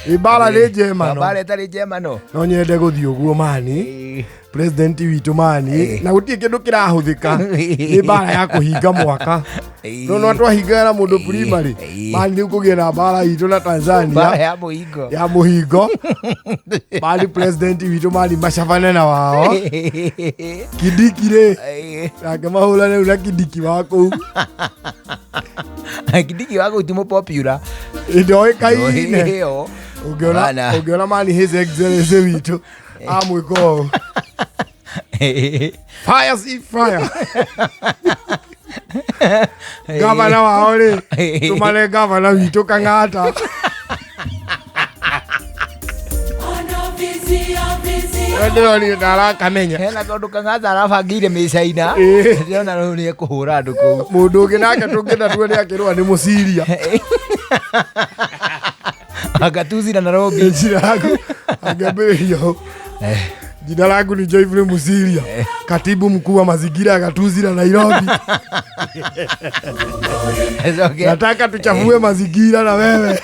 Ibara nĩ njema no. Mbara ĩtarĩ njema no. No nyende gũthiĩ ũguo mani. President witũ mani na gũtirĩ kĩndũ kĩrahũthĩka nĩ mbara ya kũhinga mwaka. No no twahingaga na mũndũ primary. Mani rĩu kũgĩe na mbara itũ na Tanzania. Mbara ya mũhingo. Ya mũhingo. Mani president witũ mani macabane na wao. Kindiki rĩ. Nake mahũrane rĩu na Kindiki wa kũu. Kindiki wa kũu ti mũpopular. Ndoĩkaine. Ĩyo. Ũngĩona Bana. ũngĩona mani his excellency witũ amwĩka ũũ. Fire si fire. Gavana wao rĩ tũmane gavana witũ Kang'ata. We ndĩronire ndarakamenya. Hena kaũndũ Kang'ata arabangĩire mĩcaina. Ndĩrona rĩu nĩ ekũhũra andũ kũu. Mũndũ ũngĩ nake tũngĩenda tuone akĩrũa nĩ Mũciria. Agatuzi na Nairobi. Jina langu angĩambĩrĩria ũũ. Jina langu ni Joyfrey Musiria, katibu mkuu wa mazingira ya Gatuzi na Nairobi. Coke Nataka tuchafue mazingira na wewe.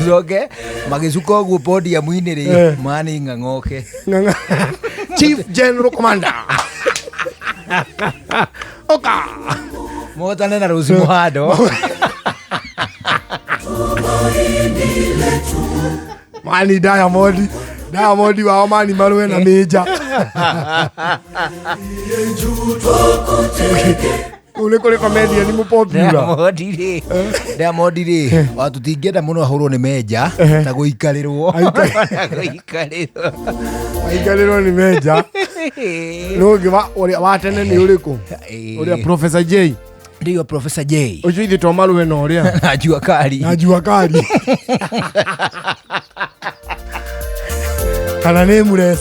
coke magĩcuka ũguo podium-inĩ rĩ mani ng'ang'oke. Ng'ang'a. Chief General Commander. Oka. Mohotane na Rose Muhando. Mani Diamond. Diamond wao mani marũe na Major. Kũu nĩ kũrĩ comedian mũ popular. Diamond rĩ Diamond rĩ wa tũtingĩenda mũno ahũrwo nĩ menja ta gũikarĩrwo gũikarĩrwo Aikarĩrwo nĩ Major. Nũ ũngĩ wa ũrĩa wa tene nĩ ũrĩkũ? Ũrĩa Professor J. Ndiyo Professor J. Ũcio ithuĩ to marũe na ũrĩa. Na Jua Kali. Na Jua Kali. Kana nĩ Mures.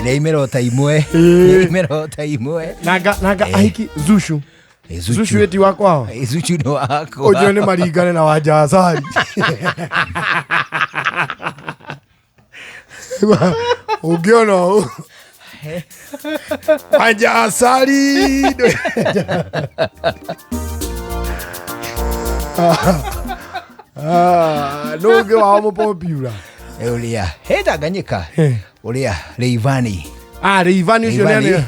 Nĩ imero ta imwe. Nĩ imero ta imwe. Nanga ahiki Zushu. Zuchu eti wa kwao. Zuchu nĩ wakwa. Ũcio nĩ maringane na Wanja Asali. Ũngĩona ũũ. Wanja Asali. Nũ ũngĩ wao mũpopular? Ũrĩa he Tanganyika. Ũrĩa Rayvanny. Ah, Rayvanny ũcio nĩ Rayvanny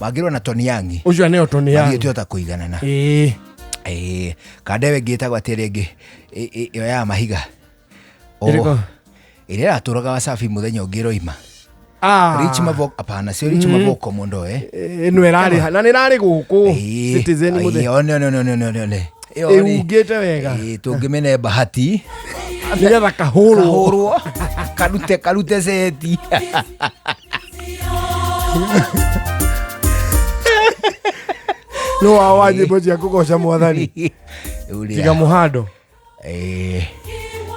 mangĩrwo na Tony Young. Ũcio nĩo Tony Young. Mathiĩte ota kũiganana. Kandewe ĩngĩ ĩtagwo atĩ ĩrĩa ĩngĩ ĩyo ya mahiga. Ĩrĩkũ? Ĩrĩa ĩratũraga Wasafi mũthenya ũngĩ ĩroima. Rich Mavoko hapana sio Rich Mavoko mũndũ eh. Ĩno ĩrarĩ na nĩ ĩrarĩ gũkũ Citizen mũthenya. One one one one one. Ĩyo rĩ, Ĩhungĩte wega. Tũngĩmĩne bahati Nĩgetha kahũrwo. Kahũrwo. Karute karute seti. Nũ wao wa nyĩmbo cia kũgoca mwathani? Ũrĩa. Tiga mũhando.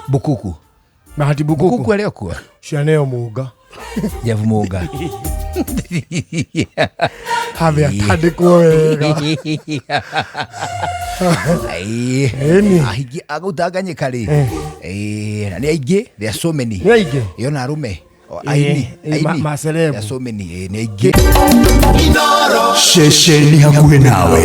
Bukuku. Bahati Bukuku. Bukuku arĩ o kuo? Cianeo Mũnga. Jeff Mũnga. Habe atandĩkwo wega. Ĩni. Ahiki agũtanganyĩka rĩ. Na nĩ aingĩ, there are so many. Nĩ aingĩ? Ĩyo na arũme. O, aini, aini. Ma celeb. There are so many, nĩ aingĩ. Ceceni hakuhĩ nawe.